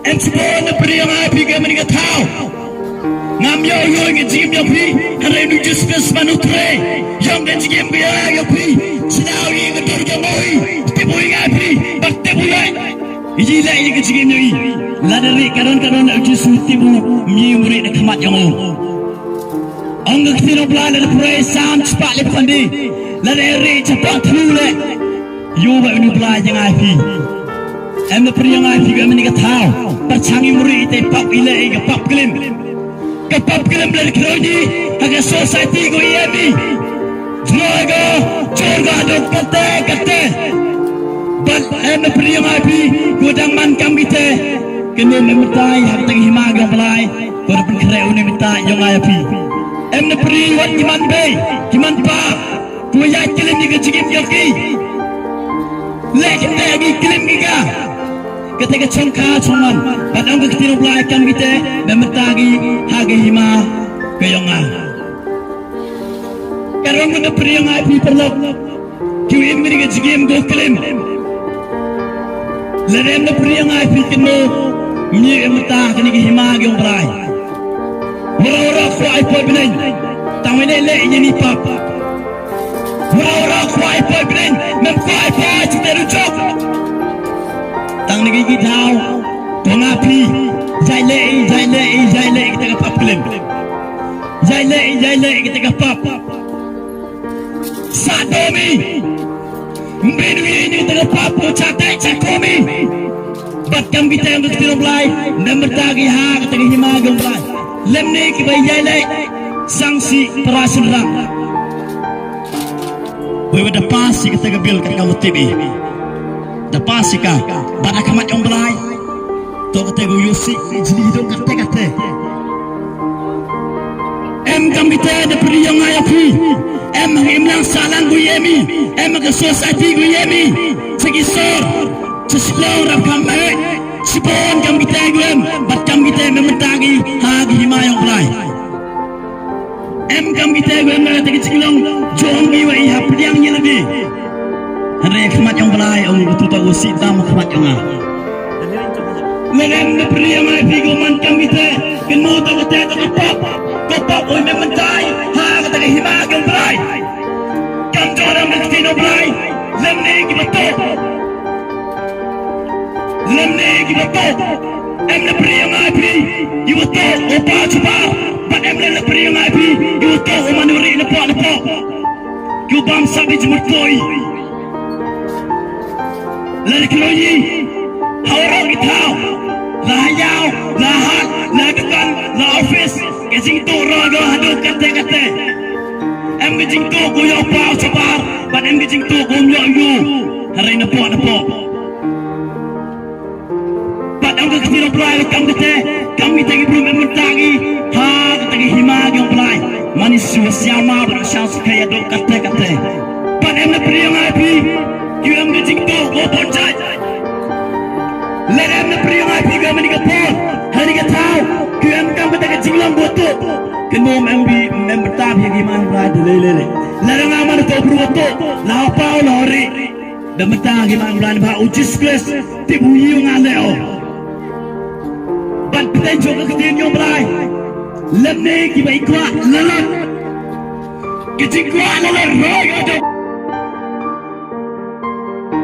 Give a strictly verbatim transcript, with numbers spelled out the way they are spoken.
Em, shibun na pyrshang ai phi ka mani ka thaw. Ngam ïoh ïoh ka jingim ïa phi. Hynrei u Jisu Khrist man u trei ïa ka jingim ka ïa ïa phi. Sñiaw ïa ka dur jong u, tip u ïa phi, bad tip u ïa. Ïa leh ïa ka jingim ïa i. Lada ri ka don ka don u Jisu tip u, ym ïa u ri na khmat jong u. Ong ka ktien u Blai lada pyrshang sam chpa lep khandi. Lada ri chpa thlu leh. Ïoh ba uni u Blai jngai phi. Em na pyrshang ai phi ka mani ka thaw. Pyrshang i muri i te pap i leh i ka pap klim. Ka pap klim leh kro ji ha ka society ko i em i. Jngai ka jor ka dok kate kate. Bad em na pyrshang ai phi ko dang man kam kite. Kene me mynta ha ka tang hima ka Blai. Ko da pynkhreh uni mynta ïong ai phi. Em na pyrshang wat ki man bei ki man pa. Ko ïa klim ïa ka jingim ïa ki. Leh kynta ïa ki klim ki ka. Kata ka chong ka chong man. Bad ong ka ktien u Blai kam kite, me mynta ki ha ka hima ka ïong nga. Ka rong ka pyrshang ai phi paralok. Ki im ka jingim ko klim. Lada em na pyrshang ai phi kynmo. Ym ïa mynta kane ka hima ka ïong Blai. Wara wara khwa ai poi bneng. Tang wene le ïa ni pap. Wara wara khwa ai poi bneng. Mem khwa ai poi chite ru chok. Tang ni ki thaw. Ko nga phi. Jai le, jai le, jai le kita ka pap klim. Jai le, jai le kita ka pap. Sa domi. Mbin wi ni tang pap ko chate chakumi. Bad kam kita ka ktien u Blai, namar ta ki ha kata ki hima ka u Blai. Lem ni ki bai ïai leh sang shi para shynrang. Wei wei da pass shi kata ka bill kata ka mutip i. Da pass shi ka. Bad ha khmat u Blai. To kata ko yosi jli dong kata kata. Em kam kita da pyrshang ïa phi. Em ha imlang sahlang ko ïa mi. Em ha ka society ko ïa mi. Sa ki sor. Sa Shillong rap kam eh. Shibun kam kita ko em. Bad kam kita em mynta ki ha ki hima ïong Blai. Em kam kita ko em na kata ki jinglong jong ki wei ha pdiang ïa lade. Hynrei khmat ïong Blai ong ko tu ta ko si tam khmat ïong nga. Lem na pyrshang ai phi ko man kam kita. Kynmaw to kata to ka pap. Ko pap oi me myntai. Ha kata ka hima ka u Blai. Kam jong ram ka ktien u Blai. Lem ne ki ba to. Lem ne ki ba to. Em na pyrshang ai phi. Ki ba to. O pa chupa. Bad em na pyrshang ai phi. Ki ba to. O man uri na po na po. Ki u bam sa bi jmur toi. La ri khloi. Ha u rong i thaw. La ha ïaw, la ha, la dukan, la office. Ka jingtuh rong ka ha duk kate kate. Em ka jingtuh ko ïoh paw chapar. Bad em ka jingtuh ko ym ïoh ïoh. Hynrei na poh na poh. Bad em ka ktien u Blai kam kate. Kam kate ki briew em mynta ki. Ha kata ki hima ki u Blai. Mani shu siama bad shu sukhe ïa duk kate kate. Bad em na pyrshang ai phi. Ki em ka jingtuh ko pynjah. Lada em na pyrshang ai phi ka mani ka por, ha ni ka thaw, ki em kam kata ka jinglong ba tuh. Kynmaw em bi, em bynta phi ki man Blai de le le le. Lada nga man to bru ba tuh, la ha paw la ha ri. Da mynta ki man Blai ba u Jisu Khrist, tip u ïa nga le o. Bad pynten jong ka ktien ïong Blai. Lem ne ki ba i kwah, la la. Ki jingkwah la la roi ka